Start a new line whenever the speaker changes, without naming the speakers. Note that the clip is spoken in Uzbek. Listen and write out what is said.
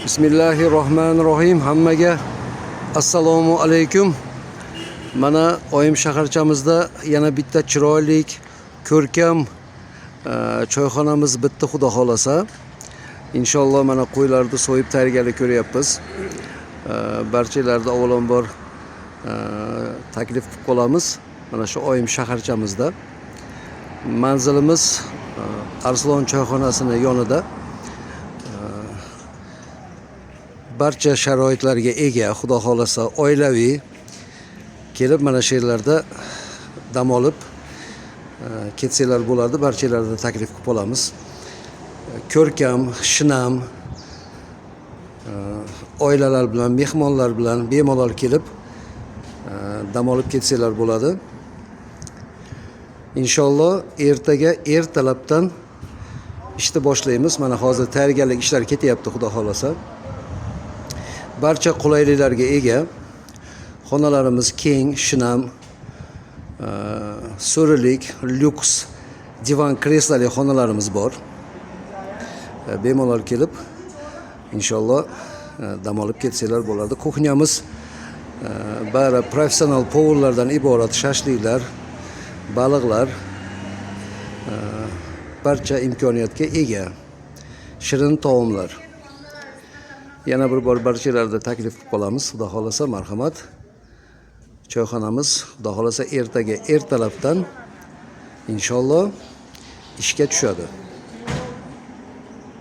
Bismillahirrohmanirrohim. Hammaga assalomu alaykum. Mana oyim shaharchamizda yana bitta chiroyli, ko'rkam choyxonamiz bitti, xudo xolasa. Inshaalloh, mana qo'ylarni so'yib tayyorgarlik ko'ryapmiz. Barchalarni avvalambor taklif qilib qolamiz. Mana shu oyim shaharchamizda. Manzilimiz Arslon choyxonasini yonida. Barcha sharoitlarga ega, xudo xohlasa, oilaviy kelib mana shu yerlarda dam olib ketsanglar bo'ladi. Barchalarni taklif qilib qolamiz. Ko'rkam, shinam, oilalar bilan, mehmonlar bilan bemalol kelib dam olib ketsanglar bo'ladi. Inshaalloh, ertaga ertalabdan ishni boshlaymiz. Mana hozir tayyorgarlik ishlari ketyapti, xudo xohlasa. Barcha qulayliklarga ega. Xonalarimiz keng, shinam, so'rilik, lyuks divan, kresloli xonalarimiz bor. Bemalol kelib, inshaalloh, dam olib ketsanglar bo'ladi. Кухня miz bari professional повар lardan iborat. Shashliklar, baliqlar, barcha imkoniyatga ega, shirin taomlar. Yana bir bor barchalarni taklif qilib qolamiz, xudo xohlasa, marhamat. Choyxonamiz, xudo xohlasa, ertaga ertalabdan inshaalloh ishga tushadi.